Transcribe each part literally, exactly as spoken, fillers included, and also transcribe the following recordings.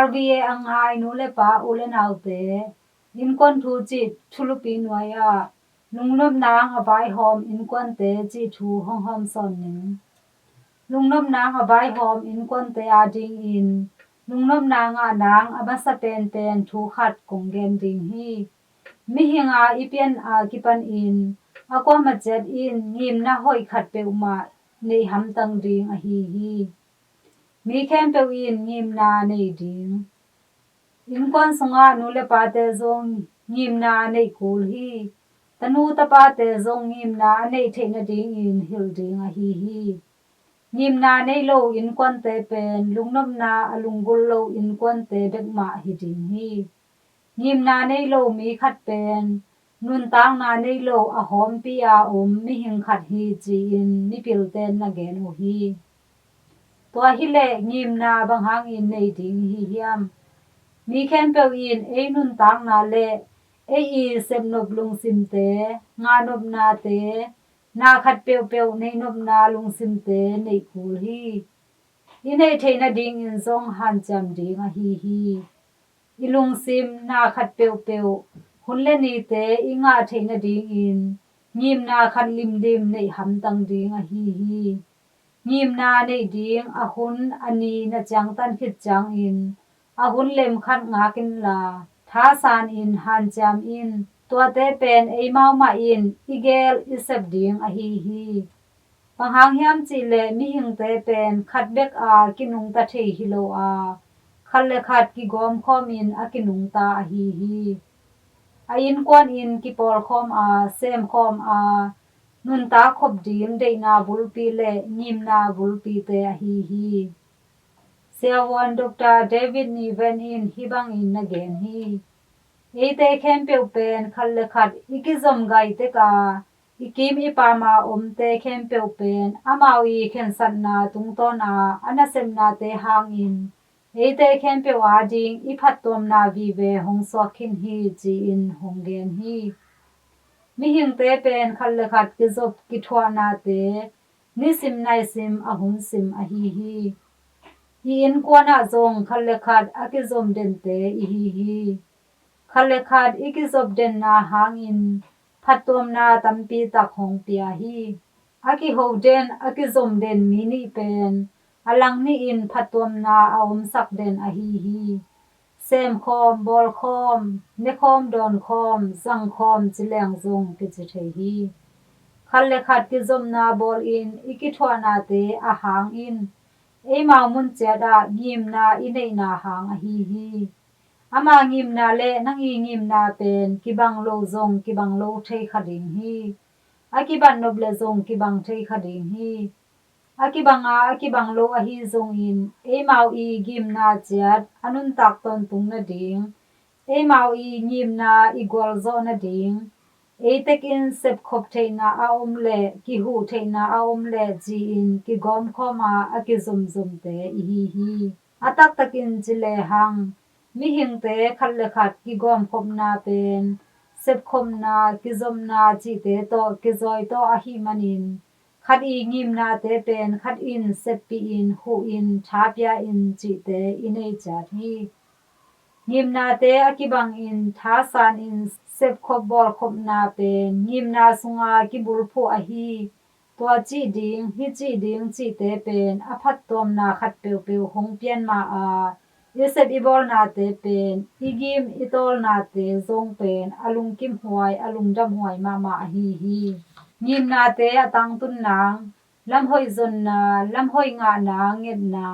R V A a ngai nu le pa, u le naute, innkuan thu cih thulupi nuai-ah Lungnopna Hong a Vaihawm Innkuante cih thu hong hawm sawn ning. Lungnopna hong a vaihawm innkuante adingin lungnopna ngah nang a masa penpen thu khat kong gen ding hi. Mihing a i pian a kipanin a kuamah ciat in ngimna hoih khat peuhmah neih hamtang ding ahi hi. Mi khempeuh in ngimna nei ding. Innkuan sungah nu le pate zong ngimna neih kul hi. Tanu tapate zong ngimna a neih theih nadingin hilh ding ahi hi. Ngimna nei lo innkuante pen lungnopna a lunggulh lo innkuante bekmah hi ding hi. Ngimna nei lo mi khat pen nuntakna nei lo a hawmpi a om mihing khat hi, ci-in mipilten na gen uh hi. Tua hileh ngimna bang hangin nei ding hi hiam? Mi khempeuh in ei nuntakna le ei i sepnop lungsimte, ngahnopnate, na khat peuhpeuh neihnopna lungsimte neih kul hi. I neih theih nadingin zong hanciam ding ahi hi. I lungsim na khat peuhpeuh hun le nite i ngah theih nadingin ngimna khat limlim neih hamtang ding ahi hi. Ngimna neih ding a hun a ni na ciangtan khit ciangin a hun lem khat ngak inla thasan in hanciam in. Tuate pen eimau mah in i gel i sep ding ahi hi. Bang hang hiam cihleh mihingte pen khat bek a kinungta thei hi lo a, khat le khat kigawmkhawm in a kinungta ahi hi. A innkuan in kipawlkhawm a, semkhawm a, nuntak khop ding deihna bulpi le ngimna bulpite ahi hi. Siavuan Doctor David Niven in hih bangin na gen hi. Eite khempeuh pen khat le khat i kizom gai tek a, i kim i pam a omte khempeuh pen amau i khensatna tungtawn a a nasepnate hangin eite khempeuh ading i phattuamna vive hong suak khin hi, ci-in hong gen hi. Mihingte pen khat le khat kizop kithuahnate nisim naisim a hun sim ahi hi. I innkuan ah zong khat le khat a kizom dente i hi hi. Khat le khat i kizop denna hangin phattuamna tampi tak hong pia hi. A kiho den, a kizom den mi nih pen a lang nih in phattuamna a omsak den ahi hi. Semkhawm, bawlkhawm, nekhawm, dawnkhawm, zangkhawm ci leng zong kici thei hi. Khat le khat kizopna bawlin i kithuahnate a hangin eimau mun ciat ah ngimna i neihna hang ahi hi. Ama ngimna le nang i ngimna pen kibang lo zong kibang lo thei kha ding hi. A kibat nop le zong kibang thei kha ding hi. A kibang a, a kibang lo ahi zongin eimau i ngimna ciat a nuntak tawntung nading, eimau i ngimna i gualzawh nading, ei tekin sepkhop theihna a om leh kihuh theihna a om leh ci-in kigawmkhawm a a kizomzomte i hi hi. A taktakin ci lehang mihingte khat le khat kigawmkhopna pen sepkhopna, kizopna cihte tawh kizawi tawh ahih manin khat i ngimnate pen khat in seppihin, huhin, thapia in cihte i nei ciat hi. Ngimnate a kibangin thasanin sepkhop bawlkhopna pen ngimna sunga kibulphuh ahi. Tua cih ding, hih cih ding cihte pen a phattuamna khat peuhpeuh hong pian ma a, i sep i bawlnate pen i ngim i tawlnate zong pen a lungkimhuai, a lungdamhuai mahmah ahi hi. Ngimnate a tangtun nang, lamhoih zonna, lamhoih ngahna ngetna,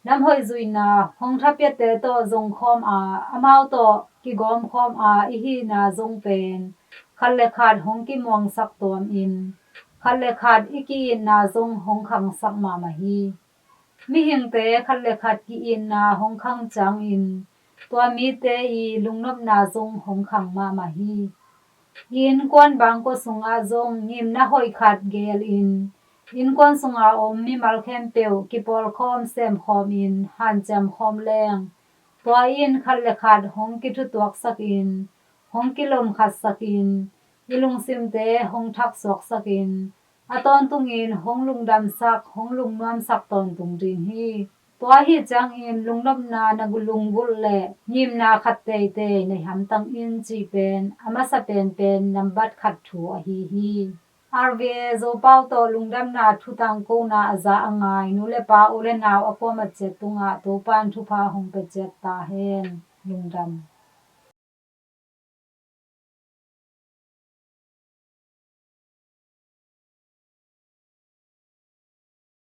lamhoih zuihna hong thapiate tawh zongkhawm a, amau tawh kigawmkhawm a i hihna zong pen khat le khat hong kimuangsak tuamin khat le khat i ki-itna zong hong khangsak mahmah hi. Mihingte khat le khat ki-itna hong khang ciangin tua mite i lungnopna zong hong khang mahmah hi. I innkuan bangkua sungah zong ngimna hoih khat gelin innkuan sunga om mimal khempeuh kipawlkhawm semkhawmin hanciamkhawm leng tua in khat le khat hong kithutuaksakin, hong kilomkhatsakin, i lungsimte hong thaksuaksakin, a tawntungin hong lungdamsak, hong lungnuamsak tawntung ding hi. Tua ahih ciangin lungdamna na lunggulh leh ngimna khat teitei nei hamtang in cih pen a masa penpen nambat khat thu ahi hi. RVA Zopau tawh lungdamna thu tangkona a za a ngai nu le pa, u le nau a kuamah ciat tungah Topan thupha hong pia ciat ta hen. Lungdam.